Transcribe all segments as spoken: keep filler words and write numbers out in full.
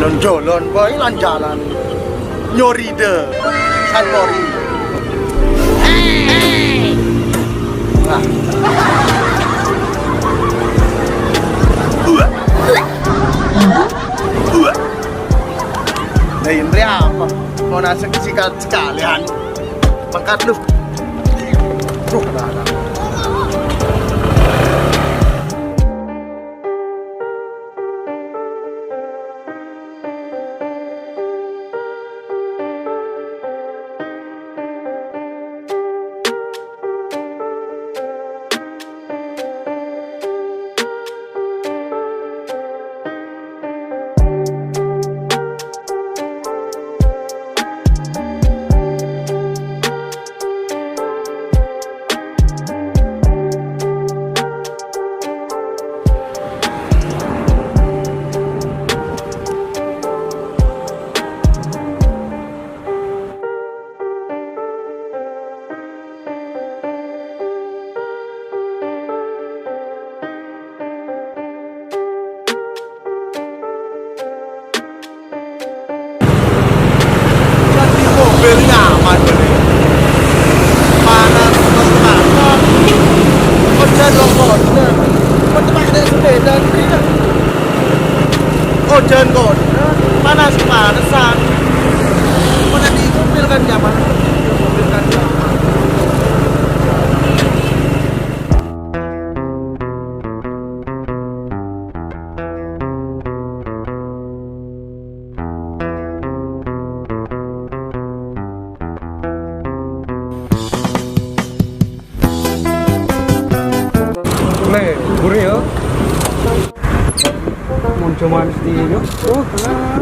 Jhâlân-jhâlân bhâi lan-jhâlân. Nyorida. Santori. Nah. Lah, ini apa? Mau nasi sikat sekalian. Mangkat lu. Duh, ada, ada. Ganti mobil nyaman ini. Panas, panas, panas. Hujan lo, hujan. Hujan pakai sepeda, tidak. Hujan kok. Panas, panasan. Mana di mobil kan nyaman. Mobil kan nyaman. Lè, buru ya. Mon coma mesti ya. Oh, kenal.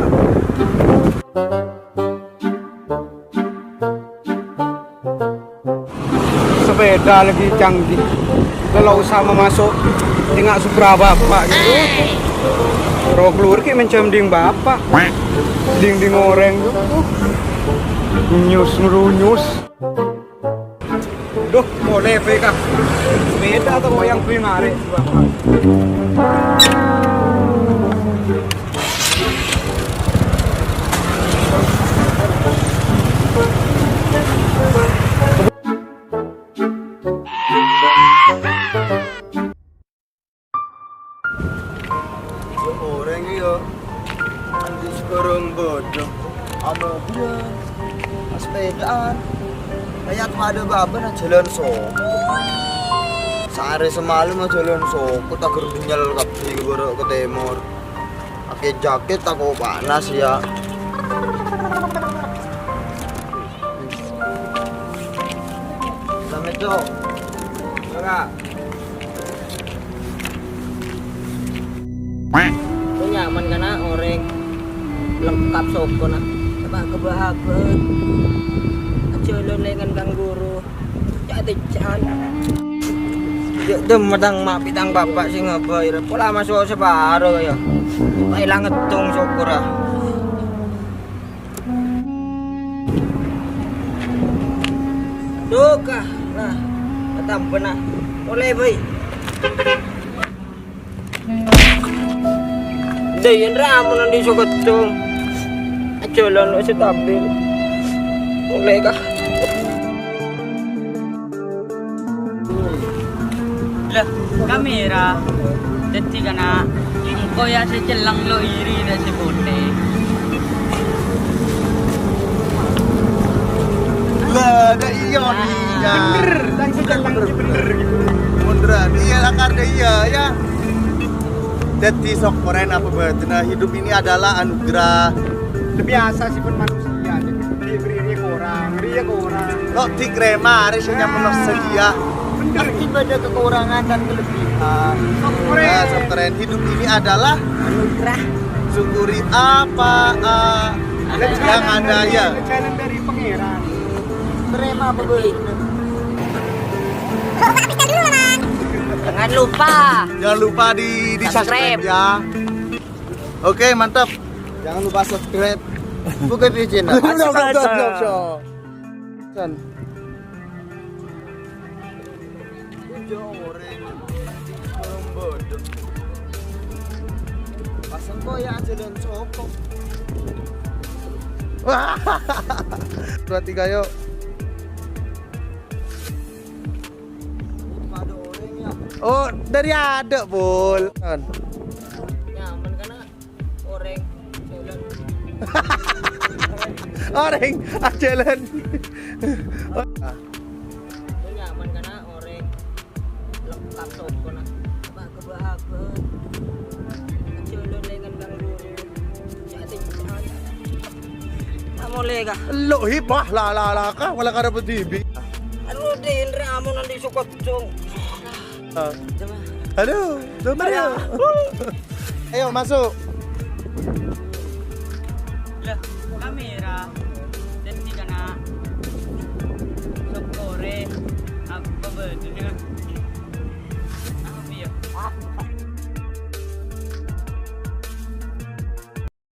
Sepeda lagi canggih. Kalau usah memasuk, tinggal Supra bapak gitu. Roh keluar ki mencem ding bapak. Ding ding orèng tuh. Nyus ngerunyus. Duh, boleh P K. Sepeda atau yang gue narik? Yo orèng yo. Andi sekarang bodoh. Amobilan. Sepedaan. Kayak pada baba nang jalan soko. Sehari semalam nang jalan soko, tak gerdunyel kabeh ke barat ke timur. Pakai jaket, takut panas ya. Assalamualaikum. Enggak. Itu nyaman kana orèng lengkap sokona. Coba kebahaguen. Ajalan lengan kang guru. Cak tecan. Ya dem matang mak pitang bapak sing ngabayar. Pola masuk separo ya. Paelang ngetong syukur ah. Duh, kah. Nah, tambah nah. Oleh, boy. Dai, Indra, amun nanti sokocong. Jalan wis stabil. Oleh, kah. Lah, kamera. Daddi kana engko' ya sè celleng lo' iri dâ' sè potè. Lah, dâ' iyâ, iyâ. Bener, sè celleng sè bener gitu. Mundhâr. Iyâ, lakar dâ' iyâ, ya. Daddi sokkorè apa bâdâna, hidup ini adalah anugerah. Biasa sè pon manusia, jadi beri-beri korang, beri korang. Lo' dikrema, arè sè nyaman lo' sadia. Bener. Pasti ada kekurangan dan kelebihan. Sokkorè. Ya, sokkorè. Hidup ini adalah anugerah. Syukuri apa, eh, yang ada, ya. Jalan dari pangeran. Terima apa, Boy? Jangan lupa. Jangan lupa di, di subscribe, ya. Oke, mantap. Jangan lupa subscribe. Buka izin. Udah, udah, udah, udah, udah. San. Pasang koya jalan soko. Wah. Berarti kayo. Oh, dari ada, Bul. Kan. Nyaman kan, ah? Orèng, jalan. Orèng, ah, jalan. Itu nyaman kan, ah? Orèng. Lengkap soko, nah. Apa kebaba? Jalan dengan Bang Lurus. Jadi, ah, mulai kah? Lo hibah, la, la, la, kah? Wala karep dibi. Anu, di Indra, amo nanti soko dong. Ah. Coba. Halo, Bang Mario. Ayo masuk. Lah, kamera. Dan ini kena sokore apa bedanya?